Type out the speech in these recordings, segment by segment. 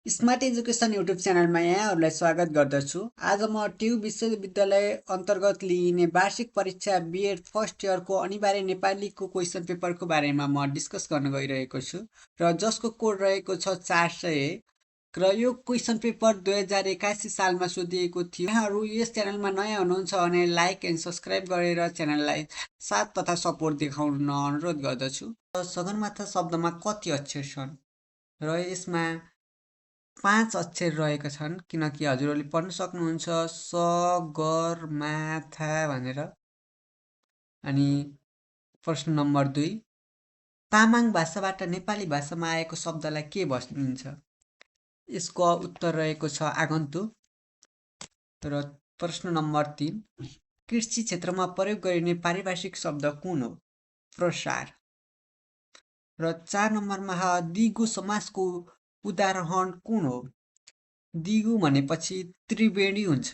Smart education YouTube च्यानलमा यहाँहरूलाई स्वागत गर्दछु। आज म ट्युब विश्वविद्यालय अन्तर्गत लिइने वार्षिक परीक्षा बिएड फर्स्ट इयरको अनिवार्य नेपालीको क्वेसन पेपरको बारेमा म डिस्कस गर्न गइरहेको छु र जसको कोड रहेको छ 401 र यो क्वेसन पेपर 2081 सालमा सोधिएको थियो। यहाँहरू यस च्यानलमा नयाँ हुनुहुन्छ भने लाइक एन्ड सब्सक्राइब गरेर च्यानललाई साथ तथा सपोर्ट देखाउन अनुरोध गर्दछु। सगरमाथा शब्दमा कति अक्षर छन् र यसमा 5 अक्षर रहेका छन्, किनकि हजुरहरूले पढ्न सक्नुहुन्छ सगरमाथा भनेर। अनि प्रश्न नम्बर 2, तामाङ भाषाबाट नेपाली भाषामा आएको शब्दलाई के भनिन्छ? यसको उत्तर रहेको छ आगन्तुक। र प्रश्न नम्बर 3, कृषि क्षेत्रमा प्रयोग गरिने पारिभाषिक शब्द कुन हो? प्रसार। र 4 नम्बरमा दिगो समासको उदाहरण कुन हो? दिगो भनेपछि त्रिवेणी हुन्छ।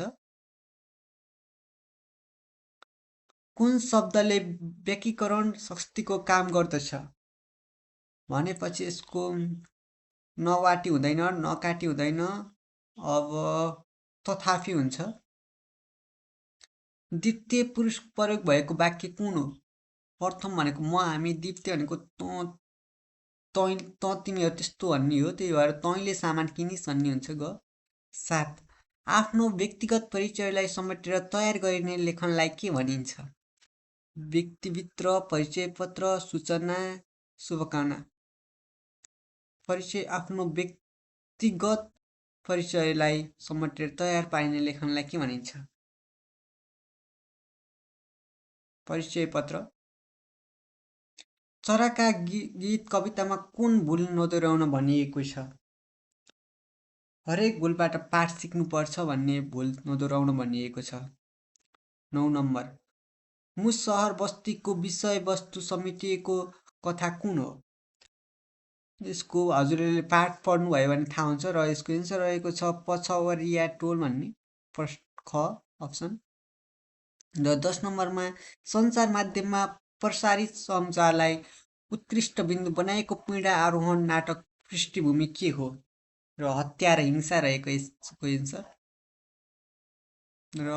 कुन शब्दले व्याकीकरण शक्तिको काम गर्दछ भनेपछि यसको नवाटी हुँदैन, नकाटी हुँदैन, अब तथापि हुन्छ। द्वितीय पुरुष प्रयोग भएको वाक्य कुन हो? प्रथम भनेको म, हामी, द्वितीय भनेको त तिमीहरू त्यस्तो भन्ने हो, त्यही भएर तैँले सामान किनिस् भन्ने हुन्छ ग। 7, आफ्नो व्यक्तिगत परिचयलाई समेटेर तयार गरिने लेखनलाई के भनिन्छ? व्यक्तिभित्र, परिचय पत्र, सूचना, शुभकामना। परिचय, आफ्नो व्यक्तिगत परिचयलाई समेटेर तयार पारिने लेखनलाई के भनिन्छ? परिचय पत्र। चराका गीत कवितामा कुन भुल नदोहोऱ्याउन भनिएको छ? हरेक भुलबाट पाठ सिक्नुपर्छ भन्ने भुल नदोहोऱ्याउन भनिएको छ। 9 नम्बर, मुस सहर बस्तीको विषयवस्तु समेटिएको कथा कुन हो? यसको हजुरले पाठ पढ्नुभयो भने थाहा हुन्छ र यसको एन्सर रहेको छ पछौरिया टोल भन्ने, ख अप्सन। र 10 नम्बरमा सञ्चार माध्यममा प्रसारित समाचारलाई उत्कृष्ट बिन्दु बनाएको पीडा आरोहण नाटक पृष्ठभूमि के हो? र हत्या र हिंसा रहेको यसको एन्सर। र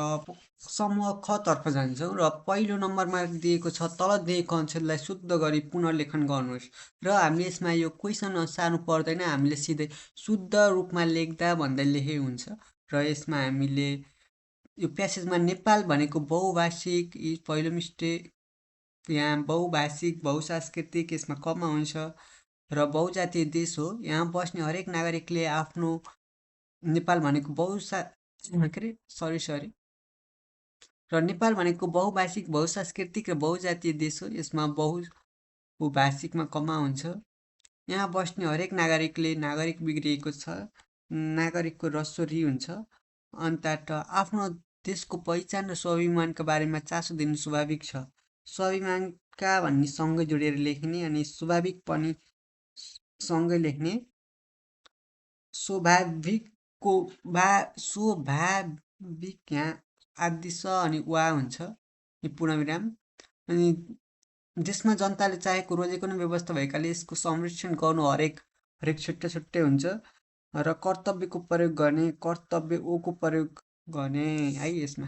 समूह ख तर्फ जान्छौँ र पहिलो नम्बरमा दिएको छ तल दिएको अनुच्छेदलाई शुद्ध गरी पुनर्लेखन गर्नुहोस्। र हामीले यसमा यो क्वेसन सार्नु पर्दैन, हामीले सिधै शुद्ध रूपमा लेख्दा भन्दै लेखेको हुन्छ। र यसमा हामीले यो प्यासेजमा नेपाल भनेको बहुभाषिक, पहिलो मिस्टेक, यहाँ बहुभाषिक बहुसांस्कृतिक यसमा कमा हुन्छ। र बहुजातीय देश हो, यहाँ बस्ने हरेक नागरिकले आफ्नो, नेपाल भनेको र नेपाल भनेको बहुभाषिक बहुसांस्कृतिक र बहुजातीय देश हो, यसमा बहुभाषिकमा कमा हुन्छ। यहाँ बस्ने हरेक नागरिकले, नागरिक बिग्रिएको छ, नागरिकको रसोरी हुन्छ। अन्त आफ्नो देशको पहिचान र स्वाभिमानका बारेमा चासो दिनु स्वाभाविक छ। स्वाभिमानका भन्ने सँगै जोडेर लेख्ने अनि स्वाभाविक पनि सँगै लेख्ने। स्वाभाविकको स्वाभाविक यहाँ आदि स अनि वा हुन्छ, पूर्णविराम। अनि देशमा जनताले चाहेको रोजेको नै व्यवस्था भएकाले यसको संरक्षण गर्नु हरेक छुट्टै छुट्टै हुन्छ। र कर्तव्यको प्रयोग गर्ने, कर्तव्य ओको प्रयोग गर्ने है यसमा।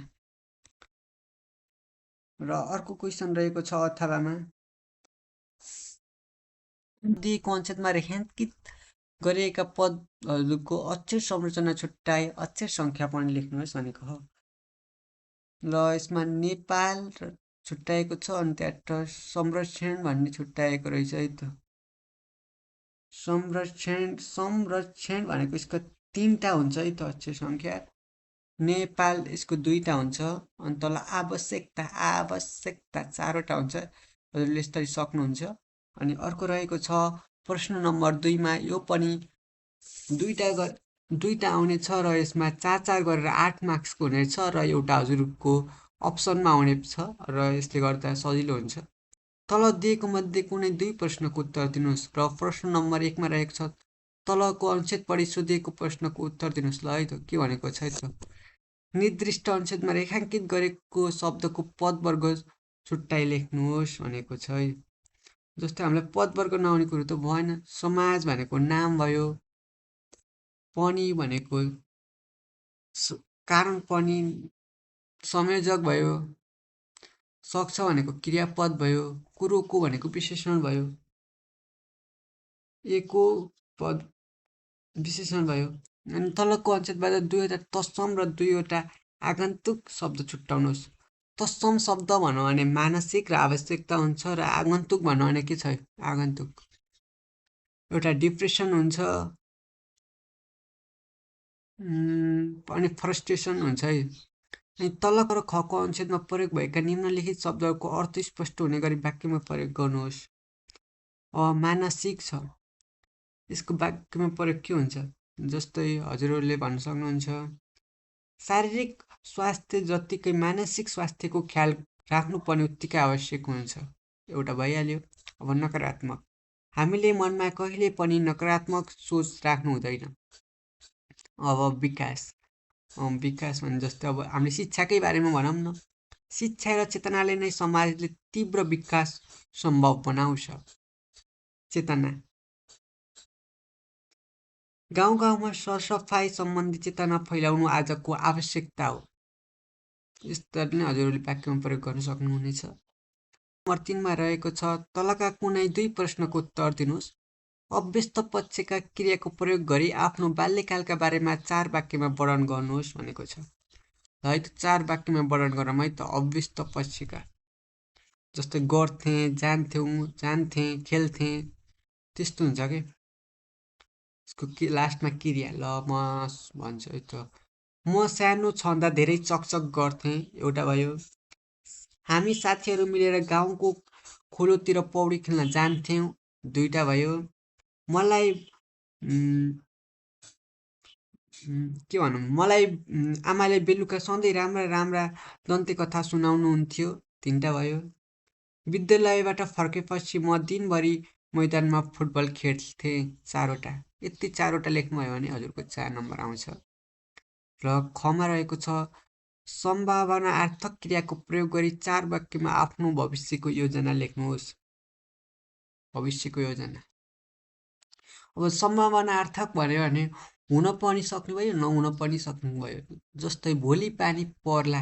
र अर्को क्वेसन रहेको छ अथवामा दिएको अनुच्छेदमा रेखाङ्कित गरिएका पदहरूको अक्षर संरचना छुट्टाई अक्षर सङ्ख्या पनि लेख्नुहोस् भनेको हो। ल यसमा नेपाल छुट्याएको छ अनि त्यहाँ संरक्षण भन्ने छुट्याएको रहेछ है त। संरक्षण भनेको यसको 3टा हुन्छ है त अक्षर सङ्ख्या। नेपाल यसको 2टा हुन्छ। अनि तल आवश्यकता 4वटा हुन्छ। हजुरले यसरी सक्नुहुन्छ। अनि अर्को रहेको छ प्रश्न नम्बर 2मा यो पनि 2टा आउनेछ र यसमा 4 गरेर 8 मार्क्सको हुनेछ र एउटा हजुरको अप्सनमा आउने छ र यसले गर्दा सजिलो हुन्छ। तल दिएको मध्ये कुनै 2 प्रश्नको उत्तर दिनुहोस् र प्रश्न नम्बर 1मा रहेको छ तलको अनुच्छेद पढी सोधिएको प्रश्नको उत्तर दिनुहोस्। ल है त के भनेको छ त, निर्दिष्ट अनुच्छेदमा रेखाङ्कित गरेको शब्दको पदवर्ग छुट्टाइ लेख्नुहोस् भनेको छ है। जस्तै हामीलाई पदवर्ग नआउने कुरो त भएन। समाज भनेको नाम भयो, पनि भनेको कारण पनि संयोजक भयो, सक्छ भनेको क्रियापद भयो, कुरोको भनेको विशेषण भयो, एको पद विशेषण भयो। अनि तलको अनुच्छेदबाट दुईवटा तत्सम र दुईवटा आगन्तुक शब्द छुट्याउनुहोस्। तत्सम शब्द भनौँ भने मानसिक र आवश्यकता हुन्छ र आगन्तुक भनौँ भने के छ आगन्तुक एउटा डिप्रेसन हुन्छ अनि फ्रस्ट्रेसन हुन्छ है। अनि तलको र खको अनुच्छेदमा प्रयोग भएका निम्नलिखित शब्दहरूको अर्थ स्पष्ट हुने गरी वाक्यमा प्रयोग गर्नुहोस्। मानसिक छ, यसको वाक्यमा प्रयोग के हुन्छ? जस्तै हजुरहरूले भन्न सक्नुहुन्छ शारीरिक स्वास्थ्य जत्तिकै मानसिक स्वास्थ्यको ख्याल राख्नुपर्ने उत्तिकै आवश्यक हुन्छ। एउटा भइहाल्यो। अब नकारात्मक, हामीले मनमा कहिले पनि नकारात्मक सोच राख्नु हुँदैन। अब विकास, विकास भने जस्तै अब हामीले शिक्षाकै बारेमा भनौँ न, शिक्षा र चेतनाले नै समाजले तीव्र विकास सम्भव बनाउँछ। चेतना, गाउँ गाउँमा सरसफाइ सम्बन्धी चेतना फैलाउनु आजको आवश्यकता हो। यसरी नै हजुरहरूले वाक्यमा प्रयोग गर्न सक्नुहुनेछ। नम्बर 3 मा रहेको छ तलका कुनै दुई प्रश्नको उत्तर दिनुहोस्। अभ्यस्त पक्षका क्रियाको प्रयोग गरी आफ्नो बाल्यकालका बारेमा 4 वाक्यमा वर्णन गर्नुहोस् भनेको छ। है त 4 वाक्यमा वर्णन गरौँ है त। अभ्यस्त पक्षका जस्तै गर्थे, जान्थ्यौँ, जान्थे, खेल्थे, त्यस्तो हुन्छ के। यसको लास्टमा क्रिया ल म भन्छु है त। म सानो छँदा धेरै चकचक गर्थेँ, एउटा भयो। हामी साथीहरू मिलेर गाउँको खोलोतिर पौडी खेल्न जान्थ्यौँ, दुईटा भयो। मलाई के भनौँ, मलाई आमाले बेलुका सधैँ राम्रा राम्रा दन्त्यकथा सुनाउनुहुन्थ्यो, 3टा भयो। विद्यालयबाट फर्केपछि म दिनभरि मैदानमा फुटबल खेल्थेँ, 4वटा। यति 4वटा लेख्नुभयो भने हजुरको 4 नम्बर आउँछ। र खमा रहेको छ सम्भावनार्थक क्रियाको प्रयोग गरी 4 वाक्यमा आफ्नो भविष्यको योजना लेख्नुहोस्। भविष्यको योजना, अब सम्भावनार्थक भन्यो भने हुन पनि सक्ने भयो, नहुन पनि सक्ने भयो। जस्तै भोलि पानी पर्ला,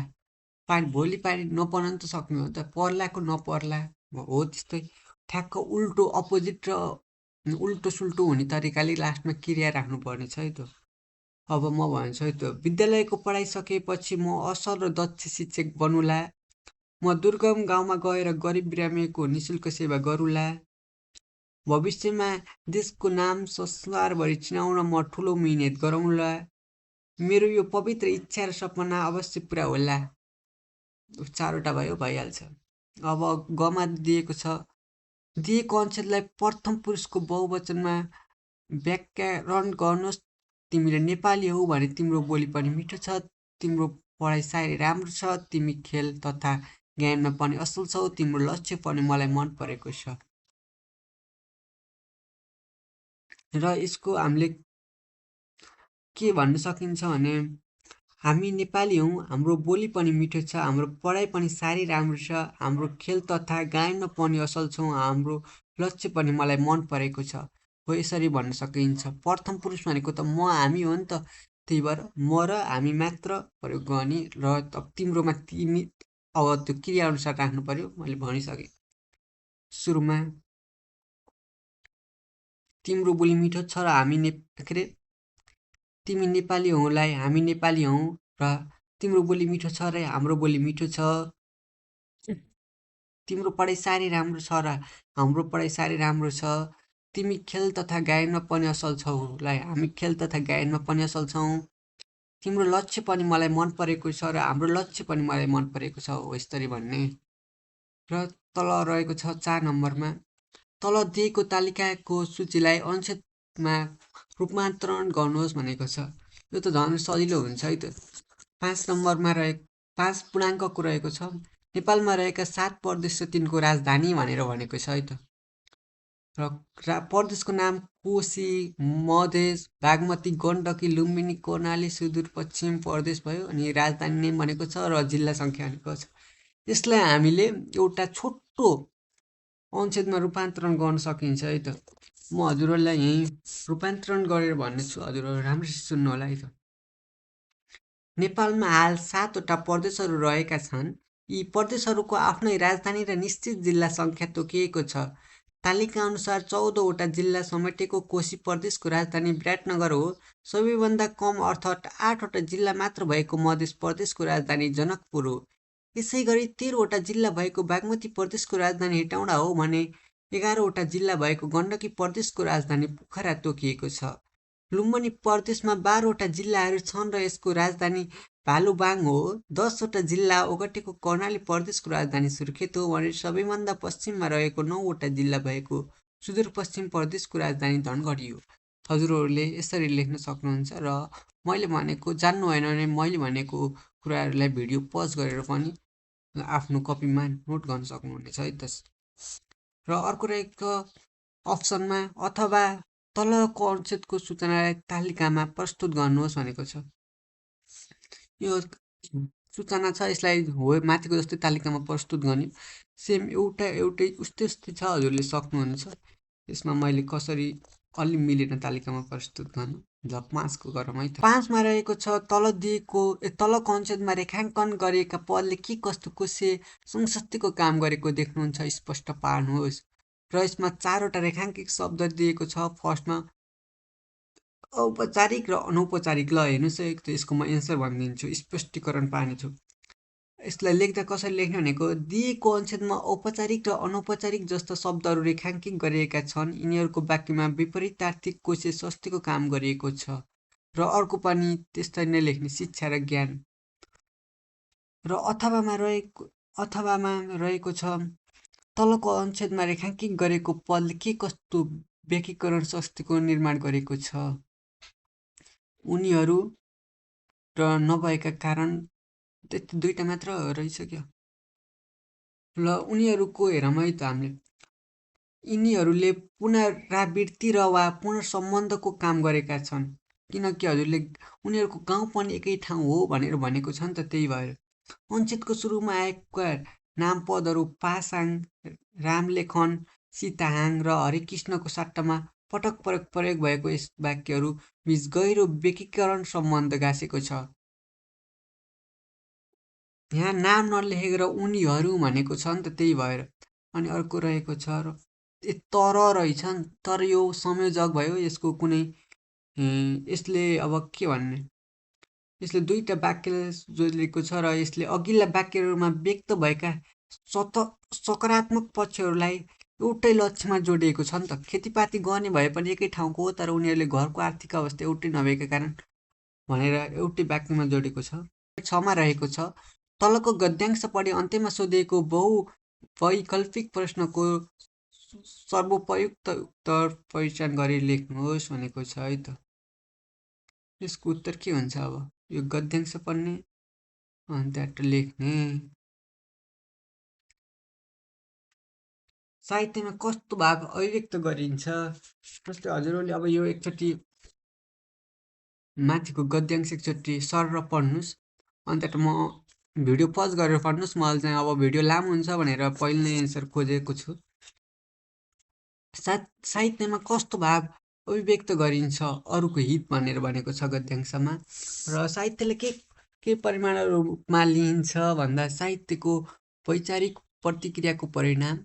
भोलि पानी नपर्न त सक्ने हो नि त, पर्लाको नपर्ला हो। त्यस्तै ठ्याक्क उल्टो अपोजिट र उल्टो सुल्टो हुने तरिकाले लास्टमा क्रिया राख्नुपर्ने छ है त। अब म भन्छु है त, विद्यालयको पढाइ सकेपछि म असल र दक्ष शिक्षक बनुला। म दुर्गम गाउँमा गएर गरिब बिरामीको निःशुल्क सेवा गरुला। भविष्यमा देशको नाम संसारभरि चिनाउन म ठुलो मिहिनेत गरौँला। मेरो यो पवित्र इच्छा र सपना अवश्य पुरा होला। 4वटा भयो, भइहाल्छ। अब गमा दिएको छ दिएको अनुच्छेदलाई प्रथम पुरुषको बहुवचनमा व्याकरण गर्नुहोस्। तिमीले नेपाली हौ भने तिम्रो बोली पनि मिठो छ, तिम्रो पढाइ साह्रै राम्रो छ, तिमी खेल तथा ज्ञानमा पनि असल छौ, तिम्रो लक्ष्य पनि मलाई मन परेको छ। र यसको हामीले के भन्न सकिन्छ भने हामी नेपाली हौँ, हाम्रो बोली पनि मिठो छ, हाम्रो पढाइ पनि साह्रै राम्रो छ, हाम्रो खेल तथा गायनमा पनि असल छौँ, हाम्रो लक्ष्य पनि मलाई मन परेको छ, हो यसरी भन्न सकिन्छ। प्रथम पुरुष भनेको त म हामी हो नि त, त्यही भएर म र हामी मात्र प्रयोग गर्ने। र तिम्रोमा तिमी अब त्यो क्रिया अनुसार राख्नु पर्यो, मैले भनिसकेँ सुरुमा। तिम्रो बोली मिठो छ र हामी के अरे तिमी नेपाली हौलाई हामी नेपाली हौँ र तिम्रो बोली मिठो छ र हाम्रो बोली मिठो छ। तिम्रो पढाइ साह्रै राम्रो छ र हाम्रो पढाइ साह्रै राम्रो छ। तिमी खेल तथा गायनमा पनि असल छौ लाई हामी खेल तथा गायनमा पनि असल छौँ। तिम्रो लक्ष्य पनि मलाई मन परेको छ र हाम्रो लक्ष्य पनि मलाई मन परेको छ, हो यसरी भन्ने। र तल रहेको छ 4 नम्बरमा तल दिएको तालिकाको सूचीलाई अनुच्छेदमा रूपान्तरण गर्नुहोस् भनेको छ। यो त झन् सजिलो हुन्छ है त। 5 नम्बरमा 5 पूर्णाङ्कको रहेको छ नेपालमा रहेका 7 प्रदेश र तिनको राजधानी भनेर भनेको छ है त। र प्रदेशको नाम कोशी, मधेस, बागमती, गण्डकी, लुम्बिनी, कर्णाली, सुदूरपश्चिम प्रदेश भयो। अनि राजधानी नेम भनेको छ र जिल्ला सङ्ख्या भनेको छ। यसलाई हामीले एउटा छोटो अनुच्छेदमा रूपान्तरण गर्न सकिन्छ है त। म हजुरहरूलाई यहीँ रूपान्तरण गरेर भन्नेछु, हजुरहरू राम्ररी सुन्नु होला है त। नेपालमा हाल 7वटा प्रदेशहरू रहेका छन्। यी प्रदेशहरूको आफ्नै राजधानी र निश्चित जिल्ला सङ्ख्या तोकिएको छ। तालिका अनुसार 14वटा जिल्ला समेटेको कोशी प्रदेशको राजधानी विराटनगर हो। सबैभन्दा कम अर्थात् 8वटा जिल्ला मात्र भएको मध्य प्रदेशको राजधानी जनकपुर हो। यसै गरी 13वटा जिल्ला भएको बागमती प्रदेशको राजधानी हेटौँडा हो भने 11वटा जिल्ला भएको गण्डकी प्रदेशको राजधानी पोखरा तोकिएको छ। लुम्बिनी प्रदेशमा 12वटा जिल्लाहरू छन् र यसको राजधानी भालुबाङ हो। 10वटा जिल्ला ओगटेको कर्णाली प्रदेशको राजधानी सुर्खेत हो भने सबैभन्दा पश्चिममा रहेको 9वटा जिल्ला भएको सुदूरपश्चिम प्रदेशको राजधानी धनगढी हो। हजुरहरूले यसरी लेख्न सक्नुहुन्छ र मैले भनेको जान्नु भएन भने मैले भनेको कुराहरूलाई भिडियो पज गरेर पनि आफ्नो कपीमा नोट गर्न सक्नुहुनेछ है त। र अर्को रहेको अप्सनमा अथवा तलको अनुच्छेदको सूचनालाई तालिकामा प्रस्तुत गर्नुहोस् भनेको छ। यो सूचना छ, यसलाई हो माथिको जस्तै तालिकामा प्रस्तुत गर्ने। सेम एउटै उस्तै छ, हजुरले सक्नुहुनेछ। यसमा मैले कसरी अलि मिलेन तालिकामा प्रस्तुत गर्न, ल 5को गरौँ है त। 5मा रहेको छ तलको अनुच्छेदमा रेखाङ्कन गरिएका पदले के कस्तो कोशीय संशक्तिको काम गरेको देख्नुहुन्छ, स्पष्ट पार्नुहोस्। र यसमा 4वटा रेखाङ्कित शब्द दिएको छ। फर्स्टमा औपचारिक र अनौपचारिक। ल हेर्नुहोस् है त, यसको म एन्सर भनिदिन्छु, स्पष्टीकरण पार्नेछु। यसलाई लेख्दा कसरी लेख्ने भनेको दिएको अनुच्छेदमा औपचारिक र अनौपचारिक जस्ता शब्दहरू रेखाङ्कित गरिएका छन्। यिनीहरूको वाक्यमा विपरीतार्थिक कोशीय शक्तिको काम गरिएको छ। र अर्को पनि त्यस्तै नै लेख्ने, शिक्षा र ज्ञान। र अथवामा रहेको छ तलको अनुच्छेदमा रेखाङ्कित गरेको पदले के कस्तो व्याकीकरण शक्तिको निर्माण गरेको छ। उनीहरू र नभएका कारण, त्यति 2टा मात्र रहेछ क्या। ल उनीहरूको हेरौँ है त हामीले। यिनीहरूले पुनरावृत्ति र वा पुनर्सम्बन्धको काम गरेका छन्। किनकि हजुरले उनीहरूको गाउँ पनि एकै ठाउँ हो भनेर भनेको छ नि त, त्यही भएर। अनुच्छेदको सुरुमा आएका नाम पदहरू पासाङ, रामलेखन, सीताहाङ र हरिकृष्णको सट्टामा पटक प्रयोग भएको यस वाक्यहरू बीच गहिरो व्याकीकरण सम्बन्ध गाँसेको छ। यहाँ नाम नलेखेर उनीहरू भनेको छ नि त, त्यही भएर। अनि अर्को रहेको छ र तर रहेछ नि, तर यो संयोजक भयो। यसको कुनै यसले अब के भन्ने, यसले 2टा वाक्य जोडिएको छ र यसले अघिल्ला वाक्यहरूमा व्यक्त भएका सकारात्मक पक्षहरूलाई एउटै लक्ष्यमा जोडिएको छ नि त। खेतीपाती गर्ने भए पनि एकै ठाउँको हो, तर उनीहरूले घरको आर्थिक अवस्था एउटै नभएका कारण भनेर एउटै वाक्यमा जोडेको छ। 6मा रहेको छ तलको गद्यांश पढी अन्त्यमा सोधिएको बहुवैकल्पिक प्रश्नको सर्वोपयुक्त उत्तर पहिचान गरी लेख्नुहोस् भनेको छ है त। यसको उत्तर के हुन्छ, अब यो गद्यांश पढ्ने अनि त्यहाँबाट लेख्ने। साहित्यमा कस्तो भाव अभिव्यक्त गरिन्छ, जस्तै हजुरहरूले अब यो एकचोटि माथिको गद्यांश एकचोटि सर पढ्नुहोस्, अनि त्यहाँबाट म भिडियो पज गरेर पढ्नुहोस्। मैले चाहिँ अब भिडियो लामो हुन्छ भनेर पहिले नै एन्सर खोजेको छु। साहित्यमा कस्तो भाव अभिव्यक्त गरिन्छ, अरूको हित भनेर भनेको छ गद्यांशमा। र साहित्यले के परिमाणमा लिइन्छ भन्दा साहित्यको वैचारिक प्रतिक्रियाको परिणाम।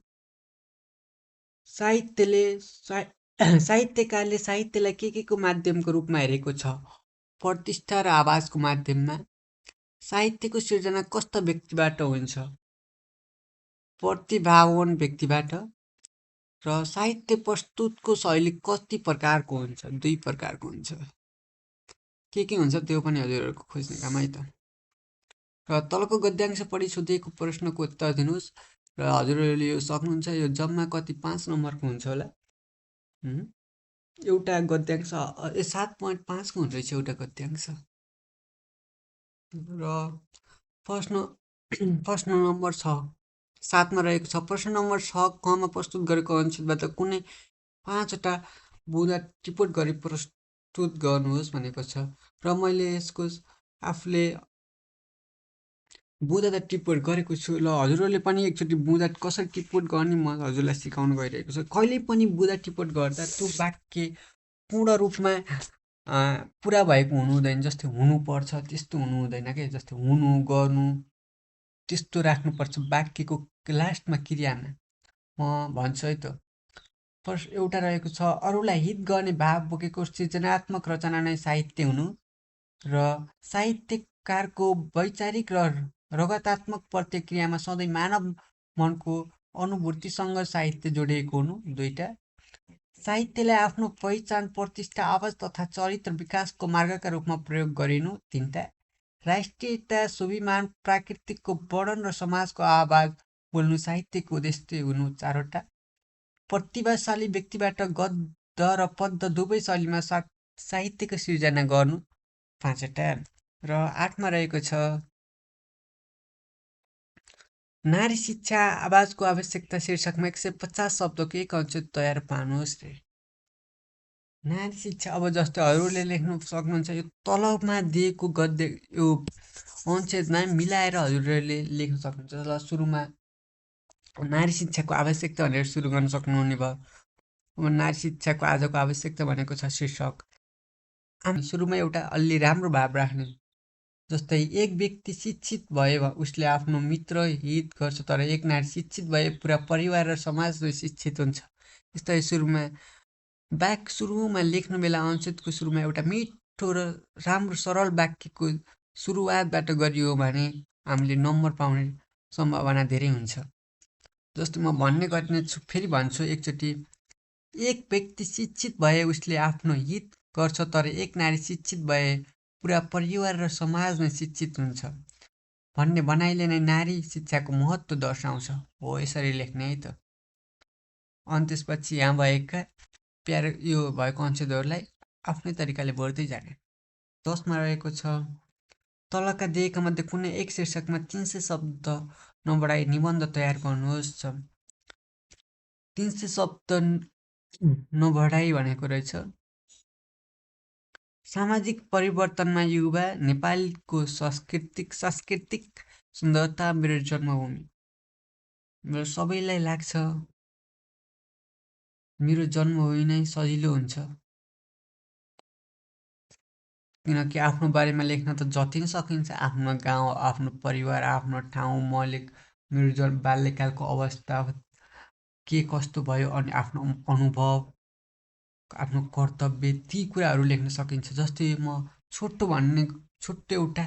साहित्यकारले साहित्यलाई के को माध्यमको रूपमा हेरेको छ, प्रतिष्ठा र आवाजको माध्यममा। साहित्यको सिर्जना कस्ता व्यक्तिबाट हुन्छ, प्रतिभावान व्यक्तिबाट। र साहित्य प्रस्तुतको शैली कति प्रकारको हुन्छ, 2 प्रकारको हुन्छ। के हुन्छ त्यो पनि हजुरहरूको खोज्ने काम है त। र तलको गद्यांश पढी सोधिएको प्रश्नको उत्तर दिनुहोस्। र हजुरहरूले यो सक्नुहुन्छ। यो जम्मा कति 5 नम्बरको हुन्छ होला। एउटा गद्यांश 7.5 को हुँदो रहेछ एउटा गद्यांश। र प्रश्न नम्बर 6 7मा रहेको छ। प्रश्न नम्बर 6 क मा प्रस्तुत गरेको अनुच्छेदबाट कुनै 5वटा बुँदा टिपोट गरी प्रस्तुत गर्नुहोस् भनेको छ। र मैले यसको आफूले बुँदा त टिपोट गरेको छु। ल हजुरहरूले पनि एकचोटि बुँदा कसरी टिपोट गर्ने म हजुरलाई सिकाउनु गइरहेको छु। कहिले पनि बुँदा टिपोट गर्दा त्यो वाक्य पूर्ण रूपमा पुरा भएको हुनु हुँदैन। जस्तै हुनुपर्छ त्यस्तो हुनु हुँदैन क्या। जस्तै हुनु, गर्नु त्यस्तो राख्नुपर्छ वाक्यको लास्टमा क्रियामा। म भन्छु है त। फर्स्ट एउटा रहेको छ, अरूलाई हित गर्ने भाव बोकेको सृजनात्मक रचना नै साहित्य हुनु। र साहित्यकारको वैचारिक र रगतात्मक प्रतिक्रियामा सधैँ मानव मनको अनुभूतिसँग साहित्य जोडिएको हुनु। दुईटा, साहित्यलाई आफ्नो पहिचान, प्रतिष्ठा, आवाज तथा चरित्र विकासको मार्गका रूपमा प्रयोग गरिनु। तिनवटा, राष्ट्रियता, स्वाभिमान, प्राकृतिकको वर्णन र समाजको आवाज बोल्नु साहित्यको उद्देश्य हुनु। चारवटा, प्रतिभाशाली व्यक्तिबाट गद्य र पद्य दुवै शैलीमा साहित्यको सिर्जना गर्नु। पाँचवटा, र आठमा रहेको छ, नारी शिक्षा आवाजको आवश्यकता शीर्षकमा 150 शब्दको एक अनुच्छेद तयार पार्नुहोस् रे। नारी शिक्षा, अब जस्तै हजुरले लेख्नु सक्नुहुन्छ। यो तलमा दिएको गद्य यो अनुच्छेदमा मिलाएर हजुरहरूले लेख्न सक्नुहुन्छ। ल सुरुमा नारी शिक्षाको आवश्यकता भनेर सुरु गर्न सक्नुहुने भयो। अब नारी शिक्षाको आजको आवश्यकता भनेको छ शीर्षक। हामी सुरुमा एउटा अलि राम्रो भाव राख्ने। जस्तै एक व्यक्ति शिक्षित भए उसले आफ्नो मित्र हित गर्छ, तर एक नारी शिक्षित भए पुरा परिवार र समाज शिक्षित हुन्छ। यस्तै सुरुमा लेख्नु बेला अनुच्छेदको सुरुमा एउटा मिठो र राम्रो सरल वाक्यको सुरुवातबाट गरियो भने हामीले नम्बर पाउने सम्भावना धेरै हुन्छ। जस्तो म भन्ने गर्ने छु, फेरि भन्छु एकचोटि। एक व्यक्ति शिक्षित भए उसले आफ्नो हित गर्छ, तर एक नारी शिक्षित भए पुरा परिवार र समाज नै शिक्षित हुन्छ भन्ने भनाइले नै नारी शिक्षाको महत्त्व दर्शाउँछ। हो, यसरी लेख्ने है त। अनि त्यसपछि यहाँ भएका यो भएको अनुच्छेदहरूलाई आफ्नै तरिकाले भर्दै जाने। 10मा रहेको छ, तलका दिएका मध्ये कुनै एक शीर्षकमा 300 शब्द नबढाई निबन्ध तयार गर्नुहोस्। 300 शब्द नबढाई भनेको रहेछ, सामाजिक परिवर्तनमा युवा, नेपालको सांस्कृतिक सुन्दरता, मेरो जन्मभूमि। मेरो सबैलाई लाग्छ मेरो जन्मभूमि नै सजिलो हुन्छ, किनकि आफ्नो बारेमा लेख्न त जति नै सकिन्छ। आफ्नो गाउँ, आफ्नो परिवार, आफ्नो ठाउँ, मेरो बाल्यकालको अवस्था के कस्तो भयो, अनि आफ्नो अनुभव, आफ्नो कर्तव्य, ती कुराहरू लेख्न सकिन्छ। जस्तै म छोटो एउटा,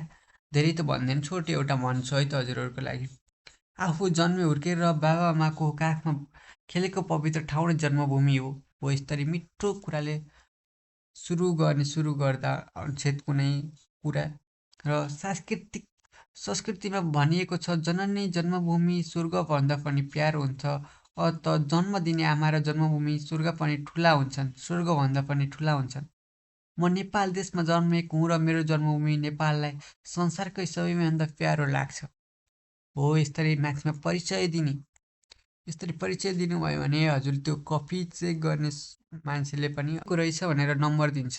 धेरै त भन्दैन, छोटो एउटा भन्छु है त हजुरहरूको लागि। आफू जन्मे हुर्केर बाबाआमाको काखमा खेलेको पवित्र ठाउँ नै जन्मभूमि हो। यसरी मिठो कुराले सुरु गर्दा अनुच्छेद कुनै कुरा। र संस्कृतिमा भनिएको छ, जननी जन्मभूमि स्वर्गभन्दा पनि प्यारो हुन्छ। त जन्म दिने आमा र जन्मभूमि स्वर्ग पनि ठुला हुन्छन्, स्वर्गभन्दा पनि ठुला हुन्छन्। म नेपाल देशमा जन्मेको हुँ र मेरो जन्मभूमि नेपाललाई संसारकै सबैभन्दा प्यारो लाग्छ। हो, यसरी म्याथ्समा परिचय दिने। यसरी परिचय दिनुभयो भने हजुर त्यो कपी चेक गर्ने मान्छेले पनि रहेछ भनेर नम्बर दिन्छ।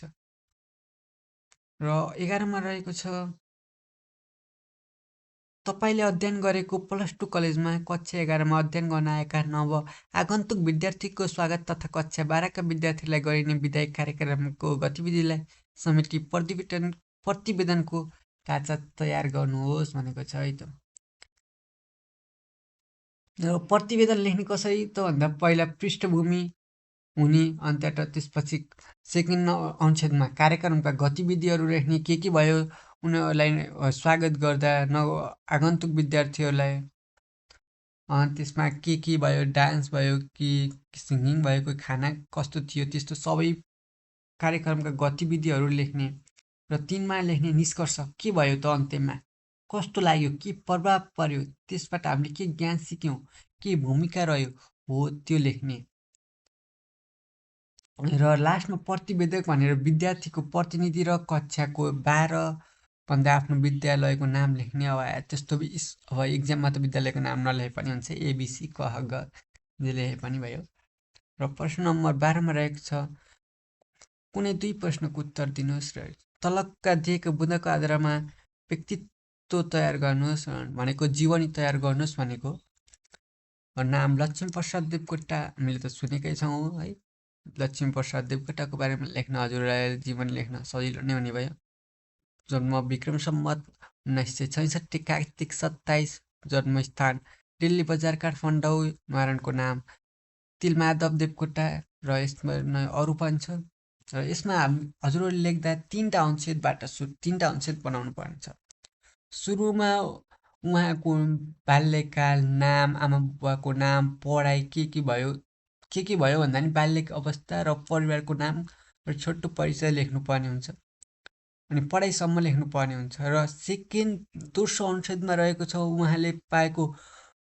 र 11मा रहेको छ, तपाईँले अध्ययन गरेको +2 कलेजमा कक्षा 11मा अध्ययन गर्न आएका नव आगन्तुक विद्यार्थीको स्वागत तथा कक्षा 12का विद्यार्थीलाई गरिने विदाय कार्यक्रमको गतिविधिलाई समेटी प्रतिवेदनको काचा तयार गर्नुहोस् भनेको छ है त। र प्रतिवेदन लेख्ने कसरी त भन्दा पहिला पृष्ठभूमि हुने, अनि त्यसपछि सेकेन्ड अनुच्छेदमा कार्यक्रमका गतिविधिहरू लेख्ने, के भयो उनीहरूलाई स्वागत गर्दा आगन्तुक विद्यार्थीहरूलाई। त्यसमा के भयो, डान्स भयो कि सिङ्गिङ भयो, कोही खाना कस्तो थियो, त्यस्तो सबै कार्यक्रमका गतिविधिहरू लेख्ने। र 3मा लेख्ने निष्कर्ष, के भयो त अन्त्यमा, कस्तो लाग्यो, के प्रभाव पर्यो, त्यसबाट हामीले के ज्ञान सिक्यौँ, के भूमिका रह्यो, हो त्यो लेख्ने। र लास्टमा प्रतिवेदक भनेर विद्यार्थीको प्रतिनिधि र कक्षाको 12 भन्दा आफ्नो विद्यालयको नाम लेख्ने। अब त्यस्तो अब इक्जाममा त विद्यालयको नाम नलेखे पनि हुन्छ, ABC क ह ग जे लेखे पनि भयो। र प्रश्न नम्बर 12मा रहेको छ, कुनै 2 प्रश्नको उत्तर दिनुहोस्। र तलका दिएको बुँदाको आधारमा त्यस्तो तयार गर्नुहोस् भनेको जीवनी तयार गर्नुहोस् भनेको। नाम लक्ष्मीप्रसाद देवकोटा हामीले त सुनेकै छौँ है। लक्ष्मीप्रसाद देवकोटाको बारेमा लेख्न हजुरलाई जीवन लेख्न सजिलो नै हुने भयो। जन्म विक्रम सम्वत 1966 कार्तिक 27, जन्मस्थान दिल्ली बजार काठमाडौँ, न्वारानको नाम तिलमाधव देवकोटा र यसमा अरू पनि छ। र यसमा हजुरहरूले लेख्दा तिनवटा अनुच्छेद बनाउनु पर्ने छ। सुरुमा उहाँको बाल्यकाल, नाम, आमा बुबाको नाम, पढाइ के भयो भन्दा नि बाल्यक अवस्था र परिवारको नाम र छोटो परिचय लेख्नुपर्ने हुन्छ। अनि पढाइसम्म लेख्नुपर्ने हुन्छ। र दोस्रो अनुच्छेदमा रहेको छ उहाँले पाएको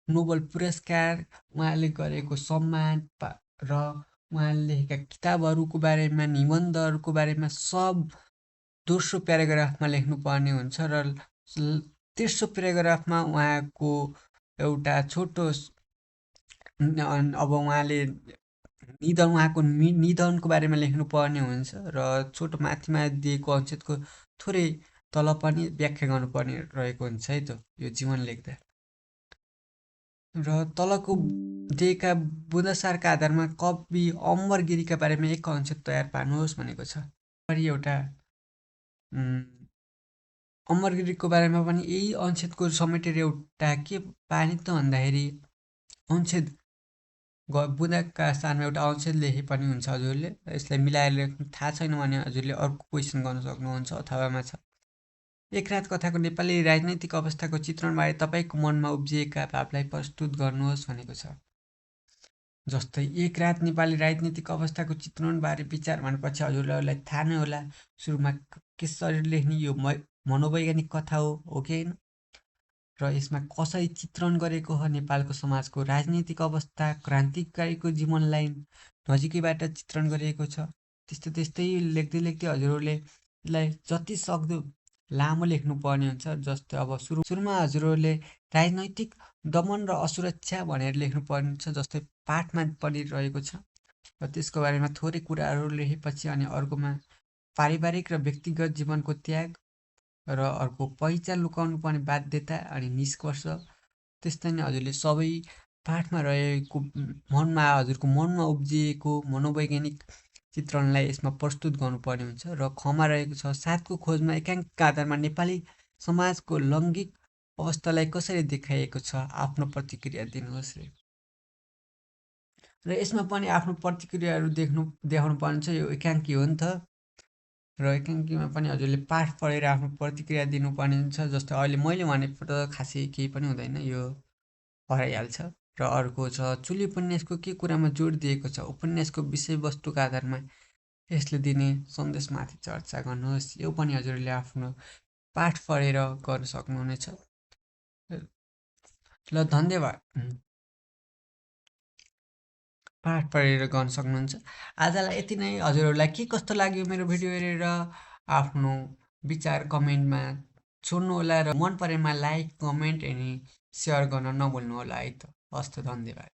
नोबल पुरस्कार, उहाँले गरेको सम्मान र उहाँले लेखेका किताबहरूको बारेमा, निबन्धहरूको बारेमा सब दोस्रो प्याराग्राफमा लेख्नुपर्ने हुन्छ। र तेस्रो प्याराग्राफमा उहाँको एउटा छोटो अब उहाँले उहाँको निधनको बारेमा लेख्नुपर्ने हुन्छ। र छोटो माथिमा दिएको अनुच्छेदको थोरै तल पनि व्याख्या गर्नुपर्ने रहेको हुन्छ है त यो जीवन लेख्दा। र तलको दिएका बुँदासारका आधारमा कवि अमर गिरीका बारेमा एक अनुच्छेद तयार पार्नुहोस् भनेको छ। एउटा अमर गिरीको बारेमा पनि यही अनुच्छेदको समेटेर एउटा के पार्ने त भन्दाखेरि अनुच्छेद बुँदाका स्थानमा एउटा अनुच्छेद लेखे पनि हुन्छ हजुरले। यसलाई मिलाएर लेख्नु थाहा छैन भने हजुरले अर्को क्वेसन गर्न सक्नुहुन्छ अथवामा छ। एक रात कथाको नेपाली राजनैतिक अवस्थाको चित्रणबारे तपाईँको मनमा उब्जिएका भावलाई प्रस्तुत गर्नुहोस् भनेको छ। जस्तै एक रात नेपाली राजनीतिक अवस्थाको चित्रणबारे विचार भनेपछि हजुरहरूलाई थाहा नै होला सुरुमा कसरी लेख्ने, यो मनोवैज्ञानिक कथा हो कि होइन। र यसमा कसरी चित्रण गरेको हो नेपालको समाजको राजनीतिक अवस्था, क्रान्तिकारीको जीवनलाई नजिकैबाट चित्रण गरिएको छ। त्यस्तै लेख्दै हजुरहरूले यसलाई जति सक्दो लामो लेख्नुपर्ने हुन्छ। जस्तै अब सुरुमा हजुरहरूले राजनैतिक दमन र असुरक्षा भनेर लेख्नुपर्ने हुन्छ। जस्तै पाठमा पनि रहेको छ। र त्यसको बारेमा थोरै कुराहरू लेखेपछि अनि अर्कोमा पारिवारिक र व्यक्तिगत जीवनको त्याग र अर्को पहिचान लुकाउनु पर्ने बाध्यता अनि निष्कर्ष। त्यस्तै नै हजुरले सबै पाठमा रहेको हजुरको मनमा उब्जिएको मनोवैज्ञानिक चित्रणलाई यसमा प्रस्तुत गर्नुपर्ने हुन्छ। र खमा रहेको छ 7को खोजमा एकाङ्कका आधारमा नेपाली समाजको लैङ्गिक अवस्थालाई कसरी देखाइएको छ, आफ्नो प्रतिक्रिया दिनुहोस् रे। र यसमा पनि आफ्नो प्रतिक्रियाहरू देखाउनु पर्ने छ। यो एकाङ्की हो नि त। र एकाङ्कीमा पनि हजुरले पाठ पढेर आफ्नो प्रतिक्रिया दिनुपर्ने हुन्छ। जस्तै अहिले मैले भनेको त खासै केही पनि हुँदैन, यो हराइहाल्छ। र अर्को छ चुली उपन्यासको के कुरामा जोड दिएको छ, उपन्यासको विषयवस्तुका आधारमा यसले दिने सन्देशमाथि चर्चा गर्नुहोस्। यो पनि हजुरले आफ्नो पाठ पढेर गर्न सक्नुहुनेछ। ल धन्यवाद। पाठ पढेर गर्न सक्नुहुन्छ। आजलाई यति नै। हजुरहरूलाई के कस्तो लाग्यो मेरो भिडियो हेरेर आफ्नो विचार कमेन्टमा छोड्नु होला। र मन परेमा लाइक, कमेन्ट अनि सेयर गर्न नभुल्नु होला है त। हस्त, धन्यवाद।